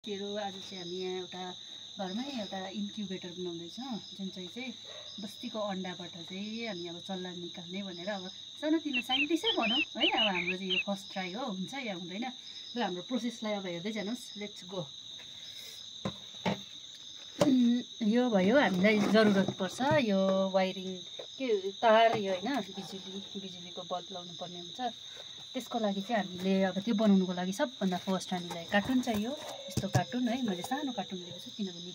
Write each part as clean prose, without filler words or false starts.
आज चाहिँ हामी यहाँ एउटा घरमै एउटा इन्क्युबेटर बनाउँदैछौँ जुन चाहिँ बस्तीको अन्डाबाट चाहिँ हामी अब चल्ला निकाल्ने भनेर अब सानोतिनो साइन्टिस्टै भनौँ है। अब हाम्रो चाहिँ यो फर्स्ट ट्राई हो, हुन्छ या हुँदैन र हाम्रो प्रोसेसलाई अब हेर्दै जानुहोस्। Let's go. यो भयो हामीलाई जरुरत पर्छ यो वायरिङ के तार यो होइन बिजुलीको बल्ब लाउनु पर्ने हुन्छ। त्यसको लागि चाहिँ हामीले अब त्यो बनाउनुको लागि सबभन्दा फर्स्ट हामीलाई कार्टुन चाहियो। यस्तो कार्टुन है, मैले सानो कार्टुन लिएको छु किनभने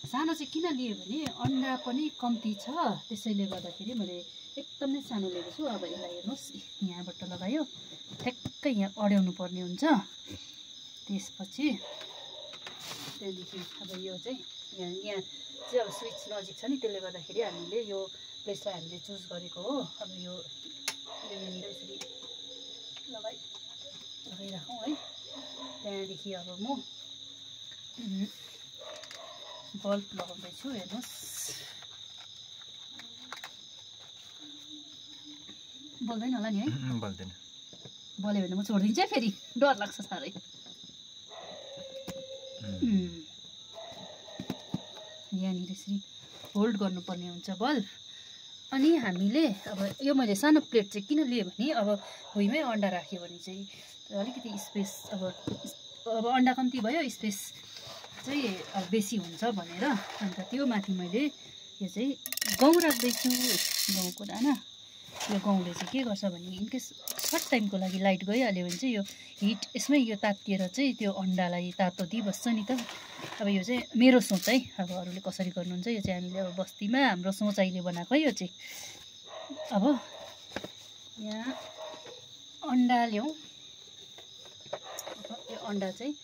सानो चाहिँ किन लिएँ भने अन्डा पनि कम्ती छ, त्यसैले गर्दाखेरि मैले एकदमै सानो लिएको छु। अब यसलाई हेर्नुहोस्, यहाँबाट लगायो ठ्याक्कै यहाँ अड्याउनु पर्ने हुन्छ। त्यसपछि त्यहाँदेखि अब यो चाहिँ यहाँ चाहिँ अब स्विच नजिक छ नि, त्यसले गर्दाखेरि हामीले यो प्लेसलाई हामीले चुज गरेको हो। अब यो यहाँनिर यसरी लगाइराखौँ है। त्यहाँदेखि अब म बल्ब लगाउँदैछु, हेर्नुहोस्। बोल्दैन होला नि है? बोल्दैन। बोल्यो भने म छोडिदिन्छु है, फेरि डर लाग्छ साह्रै। यहाँनिर यसरी होल्ड गर्नुपर्ने हुन्छ बल्ब। अनि हामीले अब यो मैले सानो प्लेट चाहिँ किन लिएँ भने अब भुइँमै अन्डा राख्यो भने चाहिँ अलिकति स्पेस अब अन्डा कम्ती भयो, स्पेस चाहिँ अब बेसी हुन्छ भनेर। अन्त त्यो माथि मैले यो चाहिँ गहुँ राख्दैछु, गहुँको दाना। यो गहुँले चाहिँ के गर्छ भने इनकेस सर्ट टाइमको लागि लाइट गइहाल्यो भने चाहिँ यो हिट यसमै यो तातिएर चाहिँ त्यो अन्डालाई तातो दिइबस्छ नि त। अब यो चाहिँ मेरो सोच है, अब अरूले कसरी गर्नुहुन्छ यो चाहिँ हामीले अब बस्तीमा हाम्रो सोचाइले बनाएको है यो चाहिँ। अब यहाँ अन्डा ल्याउँ। अब यो अन्डा चाहिँ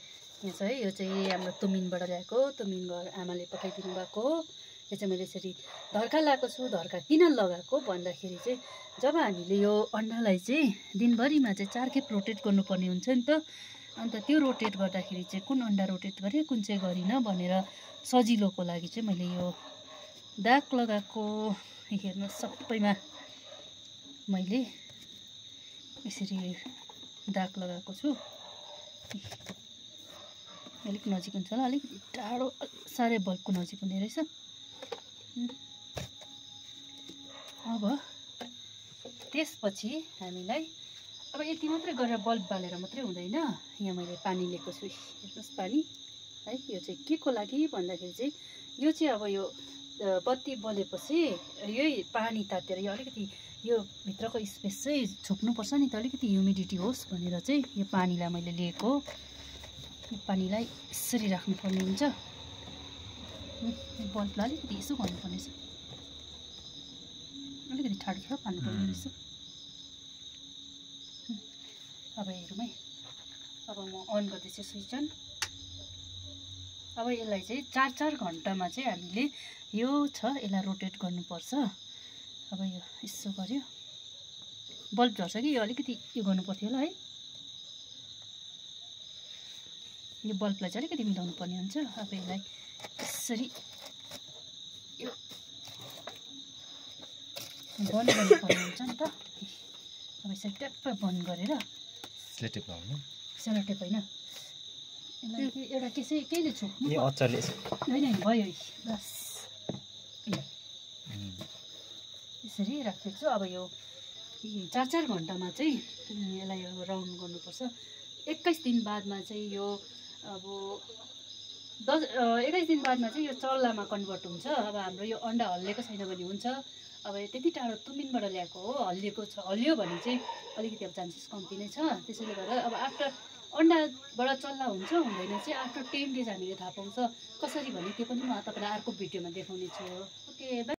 यहाँ छ है, यो चाहिँ हाम्रो तुमिनबाट ल्याएको, तुमिन घर आमाले पठाइदिनु भएको। यो चाहिँ मैले यसरी धर्का लगाएको छु। धर्का किन लगाएको भन्दाखेरि चाहिँ जब हामीले यो अन्डालाई चाहिँ दिनभरिमा चाहिँ 4 खेप रोटेट गर्नुपर्ने हुन्छ नि त। अन्त त्यो रोटेट गर्दाखेरि चाहिँ कुन अन्डा रोटेट गरेँ कुन चाहिँ गरिनँ भनेर सजिलोको लागि चाहिँ मैले यो दाग लगाएको। हेर्नु सबैमा मैले यसरी दाग लगाएको छु। अलिक नजिक हुन्छ होला, अलिक टाढो साह्रै बल्बको नजिक हुने रहेछ। अब त्यसपछि हामीलाई अब यति मात्रै गरेर बल्ब बालेर मात्रै हुँदैन। यहाँ मैले पानी लिएको छु, हेर्नुहोस् पानी है। यो चाहिँ के को लागि भन्दाखेरि चाहिँ यो चाहिँ अब यो बत्ती बलेपछि यही पानी तातेर यो अलिकति यो भित्रको स्पेस चाहिँ छोप्नुपर्छ नि त, अलिकति ह्युमिडिटी होस् भनेर चाहिँ यो पानीलाई मैले लिएको। यो पानीलाई यसरी राख्नुपर्ने हुन्छ। बल्बलाई अलिकति यसो गर्नुपर्ने छ, अलिकति ठाडो पार्नुपर्ने रहेछ। अब हेरौँ है। अब म अन गर्दैछु स्विच अन। अब यसलाई चाहिँ 4-4 घन्टामा चाहिँ हामीले यो छ यसलाई रोटेट गर्नुपर्छ। अब यो यसो गर्यो, बल्ब झर्छ कि यो अलिकति यो गर्नुपर्थ्यो होला है। यो बल्बलाई चाहिँ अलिकति मिलाउनु पर्ने हुन्छ। अब यसलाई यसरी यो बन्द गर्नुपर्ने हुन्छ नि त। अब यसरी ट्याप्प बन्द गरेर सेलोटेप लाउनु, सेलोटेप होइन, यसलाई एउटा केहीले छोप्नु होइन, भयो बस। यसरी राखेको छु। अब यो 4-4 घन्टामा चाहिँ यसलाई अब राउन्ड गर्नुपर्छ। 21 दिन बादमा चाहिँ यो अब 21 दिन बादमा चाहिँ यो चल्लामा कन्भर्ट हुन्छ। अब हाम्रो यो अन्डा हल्लिएको छैन भने हुन्छ। अब त्यति टाढो तुमिनबाट ल्याएको हो, हल्लियो भने चाहिँ अलिकति अब चान्सेस कम्ती नै छ। त्यसैले गर्दा अब आफ्टर अन्डाबाट चल्ला हुन्छ हुँदैन चाहिँ आफ्टर 10 डेज हामीले थाहा पाउँछ। कसरी भने त्यो पनि म तपाईँलाई अर्को भिडियोमा देखाउने छु। ओके।